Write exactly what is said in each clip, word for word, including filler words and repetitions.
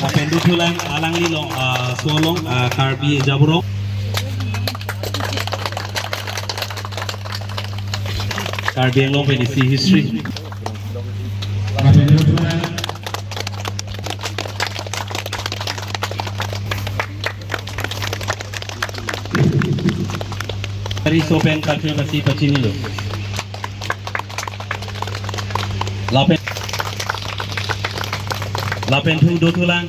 Lapen dothulang alangli along, ah, so along, ah, Karbi Jaborong. Karbi Anglong pen isi history. Riso pen karcho pensi pachinilo. Lapen, lapen thu dothulang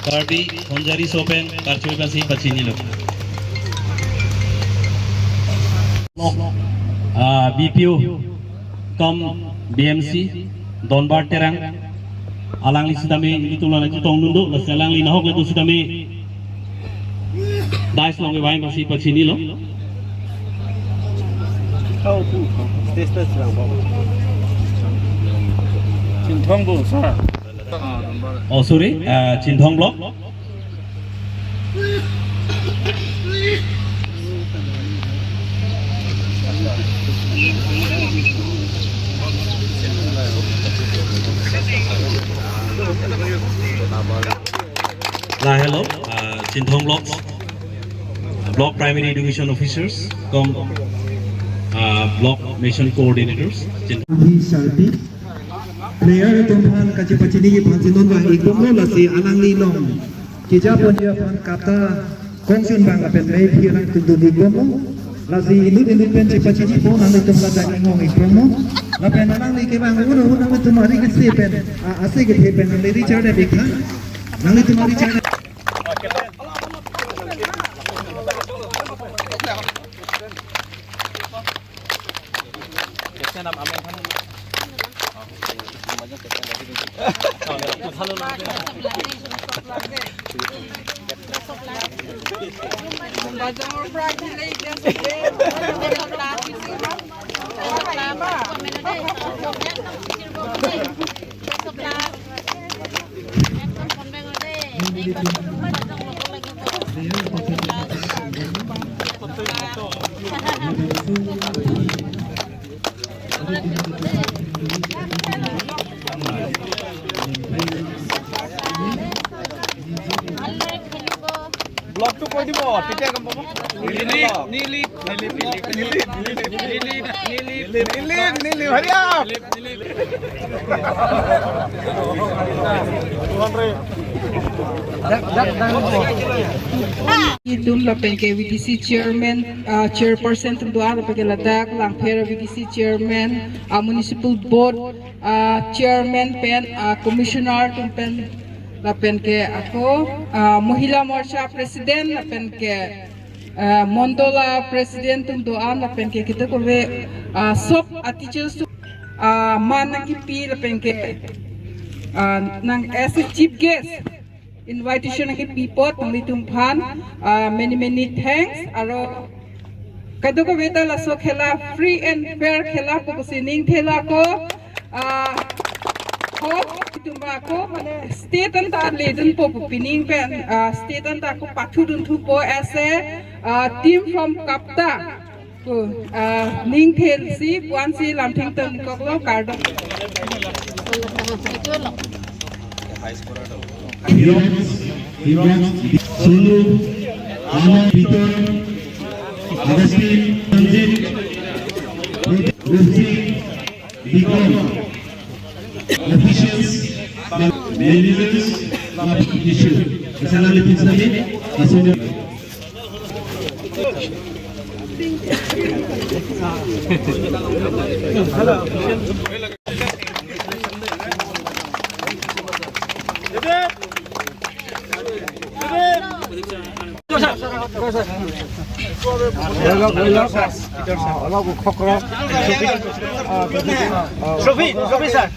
Karbi Honjari so pen karcho pensi pachinilo. Ah, B P O cum B M C, Donbar Terang. Alangli sitame ilitum along nangchetongdun do, lasi alangli nahok le do sitame dais along kevang pensi pachinilo. Chinthong Block, sir. Oh, sorry, uh, Chinthong Block. La, hello, uh, Chinthong Blocks, Block Primary Education Officers, cum, uh, Block Mission Coordinators. Chin- Abhi Sarpi. Player atum aphan kachepachini aphan si non vang-ikbomlo, lasi alangli along keja ponji aphan kata kongsun abang lapen mei aphi alangtum dun-ikbomlo. Lasi inut inut pen chepachinipo, nanglitum ladak inghong-ikbomlo. Lapen alangli kevang un un nanglitum ari kese pen, a, ase kethe pen nangli Richard de Bikha. Nanglitum ari Richard. Block টো কৈ দিব, তেতিয়া গম পাব। নীলি, নীলি, নীলি, নীলি, নীলি, Neeli, hurry up! Itum lapen ke V D C chairman, ah, chairperson atum do-an, lapen ke ladak Langpher V D C chairman, ah, municipal board, ah, chairman pen, ah, commissioner atum pen, lapen ke ako, ah, Mohila Morcha president, lapen ke, ah, Mandala president atum do-an, lapen ke kedokave, ah, sob, ah, teachers atum, ah, man nangkipi, lapen ke, ah, nang as a chief guest invitation nangkipi apot nanglitum aphan, ah, many many thanks. Aro kadokave ta laso khela free and fair khela pu pusi ningthelo ako, ah, hok itum ba ako mane state anta ledunpo pu pining pen, ah, state anta ako pathudunthupo as a, ah, team from KAPTA. Ko, ah, ningthelsi puansi lamthingtang koklo, kardom. Hirox, Hirox, Sulu, Anand, Peter, Augustine, Sanjit, Rupsi, Bikram, officials, managers, official. Asal alih pun sami, asal Trophy, trophy, sir.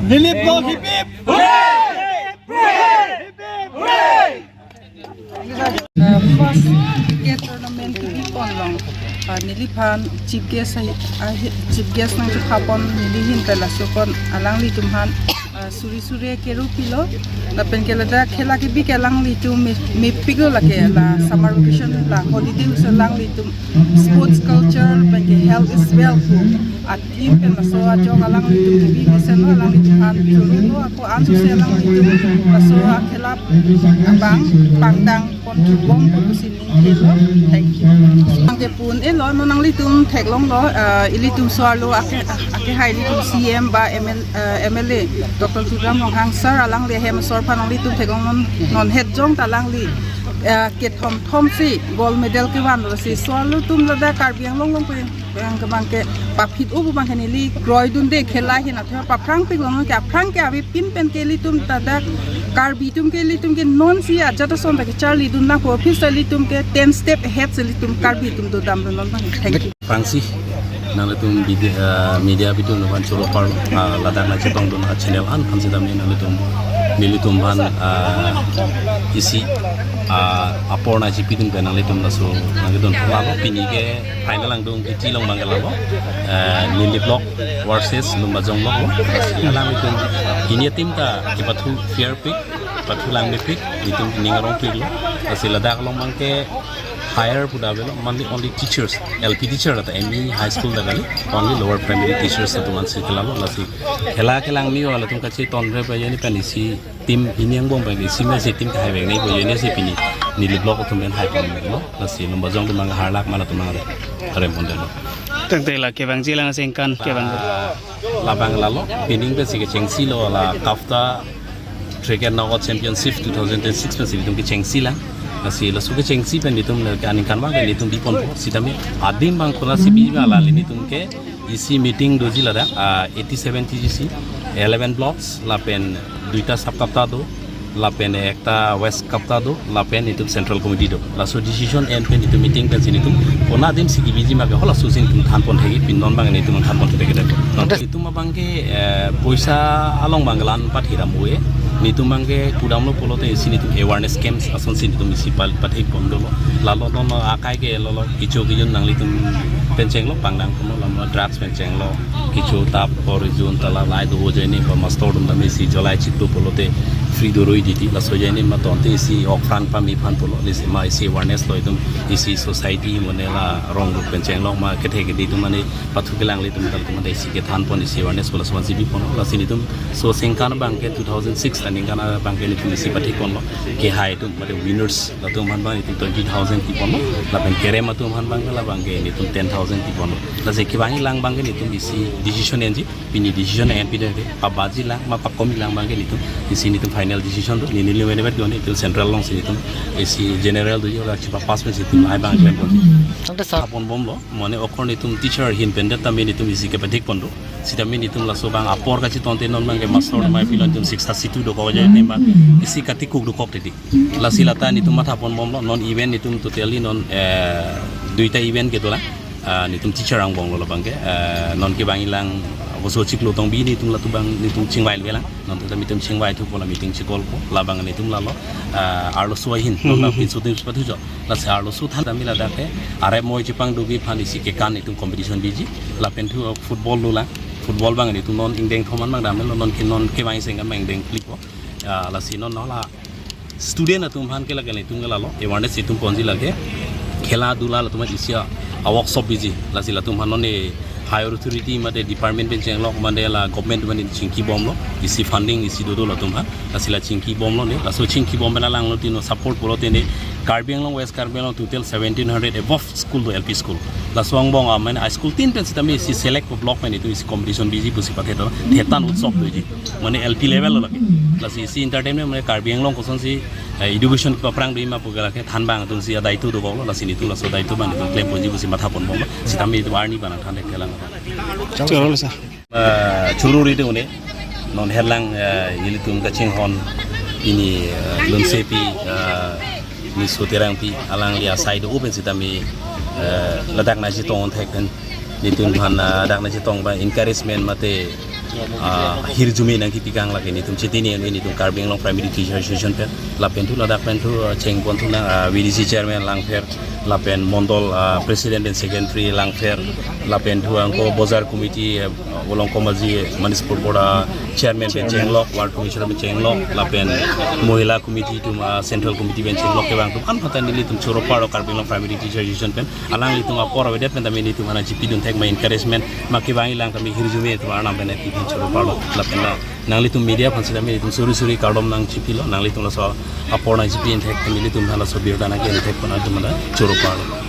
Nilip Block, hip, hip. Hooray! Hip, hip. Hooray! Uh, first cricket tournament kebi pon along, uh, neliphan chief guest ahi, ahi, chief guest nangchephapon neli ahin pen laso apot alanglitum aphan Ah, suri suri keru pilo, lapen ke ladak khela kebi ke alanglitum me-, mepiklo lake la summer vacation la holiday usa alanglitum sports culture pen ke health is wealth pu atheme pen laso ajok alanglitum kebi mesenlo, alanglitum an churu lo, ako an suse alanglitum laso akhela abang pangdang pon kibom pu pusi ning kelo. Thank you. Angke pun elo, non nanglitum theklonglo, ah, ilitum so-arlo ake, ake hai ilitum C M ba M L, ah, M L A Doctor Tuliram Ronghang sir alangli hem asor aphan nanglitum theklong non, non het jong ta alangli, ah, kethom thom si gold medal kevanlo si so-arlo atum ladak Karbi Anglong along pen bang ke bang ke paphit-o pu bang ke neli kroidunde khela ahin athe paphrangpiklo, non ke aphrang ke avepin pen ke ilitum ladak Karbi atum ke ilitum ke non si ajat ason ta kecharlidun nangpo, office ta ilitum ke ten step ahead si ilitum Karbi atum dodamlo non bang. Thank you. Aphrangsi nanglitum bidi-, ah, media bidung laban choro apar, ah, ladak nangchetongdun a-channel an aphan sitame nanglitum nelitum aphan, ah, isi, ah, apor nangchipidun pen nanglitum laso nangkedun lalo pini ke final langdun kiti along bang ke lalo, eh, Nilip Block versus Lumbajong Block lo. Alanglitum hini ateam ta kepathu fair pik, pathu lang mepik, itum ning arongpiklo. Lasi ladak along bang ke higher pu da avelo, only, only teachers, L P teacher ta M E, high school ta kali, only lower primary teachers atum ansi ke lalo. Lasi khela kelang mi wala atum kachetonre pa yeni pen isi team hini angbong pen isi mesi team kahai vek nangpo yeni si pini Nilip Block atum pen hai pon lo. Lasi Lumbajong atum bang harlak, mala atum bang rem pon detlo. Tangte la kevangji lang sengkan kevang. Ah, labang lalo, pining pensi kechengsi lo la KAFTA Cricket Knockout Championship two thousand twenty-six pensi itum kechengsi lang. Lasi laso kechengsi pen itum le aningkan bang ke itum biponpo. Sitame adim bang konatsi bi bang la le itum ke isi meeting doji ladak, ah, eighty-seven T G C, eleven blocks, lapen duita sub KAFTA do, lapen ekta West KAFTA do, lapen itum Central Committee do. Laso decision en pen itum meeting pensi itum kona adim si kebiji ma ke halaso si itum than pon thek-ik, pini non bang itum than pon thek-ik. Non itum abang ke, eh, poisa along bang lan pat hiram ue. Itum bang ke kudamlo pulote isi itum awareness camps asonsi itum isi pal pathek pon dolo. Lalo non akai ke lolo kecho kejun nanglitum pen chenglo, pangdang ponlo, lama drugs pen chenglo, kecho tap por jun tala lai do ajoine ba master atum tame isi jolai chiklo pulote free doroi diti, laso ajoine ma tonte isi ok pran pame aphan pulo, lasi ma isi awareness lo itum isi society mane la rong rup pen chenglo ma kethe kedi atum mane pathu kelang le atum tal atum mane isi kethan pon isi awareness pulo, laso avansi bipon. Lasi itum so sengkan bang ke two thousand six aningkan bang ke itum isi pathek ponlo, kehai atum mane winners latum aphan bang itum twenty thousand pi ponlo, lapen kerem atum aphan bang ke labang ke itum ten thousand pi ponlo. Lasi kevangji lang bang ke itum isi decision enji, pini decision en pide ke, pabaji lang ma pakomi lang bang ke itum isi itum final decision do, neli le wene bet do itum central alongsi itum isi general do yo la chipa pass pensi itum hai bang klem ponji. Tangte sir. Apon bomlo, mane okor itum teacher ahin pen det tame itum isi kepathek pon do. Sitame itum laso bang apor kachetonte non bang ke master mai pilon itum siksa situ dokok ajoine ma isi katikuk dokok teti. Lasi lata itum matha pon bomlo, non event itum totally non, eh, duita event kedo lang. Ah, itum teacher angbong lo labang ke, eh, non kevangji lang, oso chiklo tong bi itum latum bang itum chingvai le lang. Non tata itum chingvai thupo la meeting chikol po, labang itum lalo, ah, arloso ahin, non la pinso itum pathu jo. Lasi arloso than tame ladak ke arep moi chepangdunji aphan isi kekan itum competition biji, lapen thu football lo lang. Football bang itum non ingdeng thom an bang damlo, non ke non kevangji sengkan bang ingdeng phli po. Ah, lasi non non la student atum aphan ke lake itum ke lalo awareness itum ponji lake khela dula latum isi a workshop biji, lasi latum aphan non e higher authority mate department pen chenglok mate la government mane chingki bomlo, isi funding isi dodo latum aphan. Lasi la chingki bomlo ne, laso chingki bom pen alangli tino support pulote ne Karbi Anglong, West Karbi Anglong total seventeen hundred above school do, L P school. Laso angbong a mane high school tin pen sitame isi select po block pen itum isi competition biji pusi pathe do, thetan utsob doji. Mane L P level lo lake. Lasi isi entertainment mane Karbi Anglong kosonsi, eh, education paphrang doji ma pu ke lake thanbang atumsi adaito dokoklo, lasi itum laso adaito bang itum klem ponji pusi matha pon bomlo. Sitame itum arni bang than thek thelang. Chorolo sir. Eh, churu ri de une. Non herlang, eh, ilitum kachinghon pini, eh, Lunsepi, eh, Niso Terangpi alangli asai do-o pen sitame, eh, ladak nangchetong thek pen itum aphan, eh, ladak nangchetong ba encouragement mate ah, hirjume nangkepikang lake nelitum chitini anu nelitum Karbi Anglong Primary Teacher Association pen lapen thu ladak pen thu, ah, chengpon thu nang, ah, V D C chairman Langpher lapen mondol, ah, president and secretary Langpher lapen thu angko bazar committee, ah, Volongkom Aji Municipal Board, ah, chairman pen chenglok, ward commissioner pen chenglok lapen mohila committee atum, ah, central committee pen chenglok kevang atum an patan nelitum choro parlo Karbi Anglong Primary Teacher Association pen. Alanglitum apor avedet pen tame nelitum aphan nangchipidun thek ma encouragement ma kevang ilang tame hirjume atum arnam pen nelitum choro parlo lapen la nanglitum media aphan sitame nelitum suri suri kardom nangchipilo, nanglitum laso apor nangchipidun thek tame nelitum aphan laso birta nangke thek pon atum nangchoro parlo.